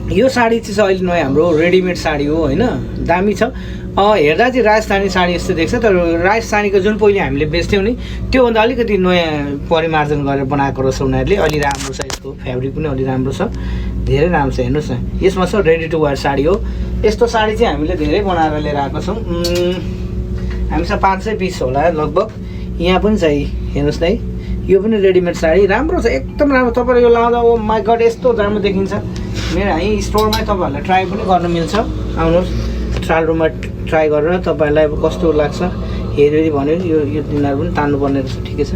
यो साडी चाहिँ अहिले नयाँ हाम्रो रेडिमेड साडी हो होइन, दामी छ। हेर्दा चाहिँ राजस्थानी साडी जस्तो देख्छ, तर राजस्थानीको जुन पहिले हामीले बेच्थ्यौँ नि त्योभन्दा अलिकति नयाँ परिमार्जन गरेर बनाएको रहेछ उनीहरूले। अलि राम्रो छ, यसको फेब्रिक पनि अलि राम्रो छ, धेरै राम्रो छ। हेर्नुहोस् न, यसमा छ रेडी टु वेयर साडी हो। यस्तो साडी चाहिँ हामीले धेरै बनाएर लिएर आएको छौँ। हामीसँग 500 पिस होला लगभग। यहाँ पनि छ, हेर्नुहोस् न है, यो पनि रेडिमेड साडी राम्रो छ, एकदम राम्रो। तपाईँले यो लाउँदा ओ माई गड यस्तो राम्रो देखिन्छ। मेरो यहीँ स्टोरमै तपाईँहरूलाई ट्राई पनि गर्न मिल्छ। आउनुहोस्, ट्रायल रुममा ट्राई गरेर तपाईँहरूलाई अब कस्तो लाग्छ हेरेर भन्यो। यो दिनहरू पनि तान्नुपर्ने रहेछ, ठिकै छ।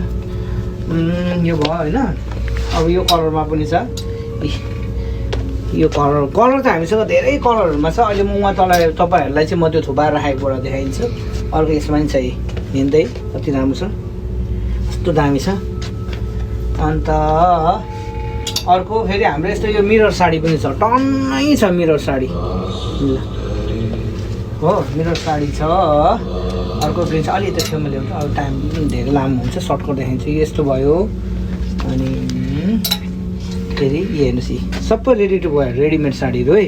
यो भयो होइन। अब यो कलरमा पनि छ। यो कलर त हामीसँग धेरै कलरहरूमा छ। अहिले म उहाँ तल तपाईँहरूलाई चाहिँ म त्यो थुपाएर राखेकोबाट देखाइदिन्छु। अर्को यसमा पनि छ, हेर्दै कति राम्रो छ, कस्तो दामी छ। अन्त अर्को फेरि हाम्रो यस्तो यो मिरर साडी पनि छ, टन्नै छ मिरर साडी। ल हो, मिरर साडी छ। अर्को पनि छ, अलि यता छेउमा ल्याउँछ, अब टाइम धेरै लामो हुन्छ, सर्टकट देखाइन्छु। यस्तो भयो। अनि फेरि हेर्नुहोस्, सबै रेडी टु वेयर रेडिमेड साडीहरू है।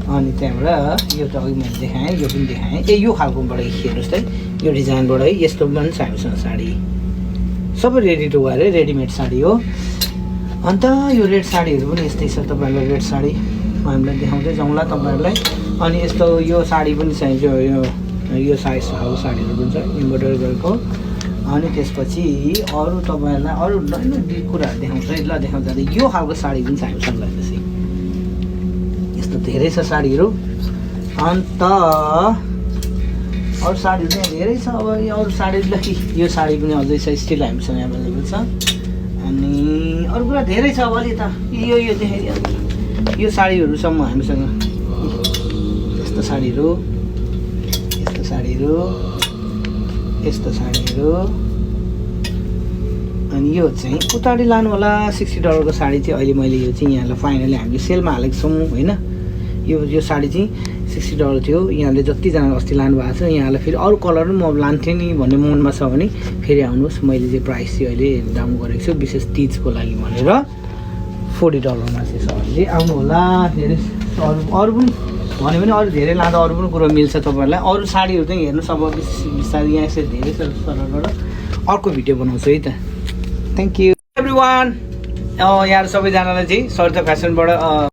अनि त्यहाँबाट यो त अघि मैले देखाएँ, यो पनि देखाएँ। यो खालकोबाट हेर्नुहोस् त, यो डिजाइनबाट है, यस्तो पनि छ हामीसँग साडी। सबै रेडी टु वेयर है, रेडिमेड साडी हो। अन्त यो रेड साडीहरू पनि यस्तै छ, तपाईँहरूलाई रेड साडी हामीलाई देखाउँदै जाउँला तपाईँहरूलाई। अनि यस्तो यो साडी पनि चाहिन्छ, यो साइज खालको साडीहरू पनि छ एम्ब्रोइडरी गरेको। अनि त्यसपछि अरू तपाईँहरूलाई अरू कुराहरू देखाउँछ है। ल देखाउँछ, यो खालको साडी पनि छ हामीसँग त्यसै। यस्तो धेरै छ साडीहरू। अन्त अरू साडीहरू चाहिँ धेरै छ। अब यो अरू साडीलाई यो साडी पनि अझै छ, स्टिल हामीसँग एभाइलेबल छ। अनि अरू कुरा धेरै छ। अब अलि त यो देखाइदियो, यो साडीहरूसम्म हामीसँग यस्तो साडीहरू, यस्तो साडीहरू, यस्तो साडीहरू। अनि यो चाहिँ उताडि लानु होला $60 साडी चाहिँ अहिले मैले यो चाहिँ यहाँलाई फाइनली हामीले सेलमा हालेको छौँ होइन। यो साडी चाहिँ $60 थियो। यहाँले जतिजना अस्ति लानुभएको छ, यहाँलाई फेरि अरू कलर पनि म लान्थेँ नि भन्ने मनमा छ भने फेरि आउनुहोस्। मैले चाहिँ प्राइस चाहिँ अहिले डाउन गरेको छु, विशेष तिजको लागि भनेर $40 चाहिँ सरले आउनु होला। धेरै अरू पनि भन्यो भने अरू धेरै लाँदा अरू पनि कुरो मिल्छ तपाईँहरूलाई। अरू साडीहरू चाहिँ हेर्नुहोस्, अब बिस्तारै यहाँ यसरी धेरै छ सरबाट अर्को भिडियो बनाउँछु है त। Thank you every one. यहाँ सबैजनालाई चाहिँ सरिता फेसनबाट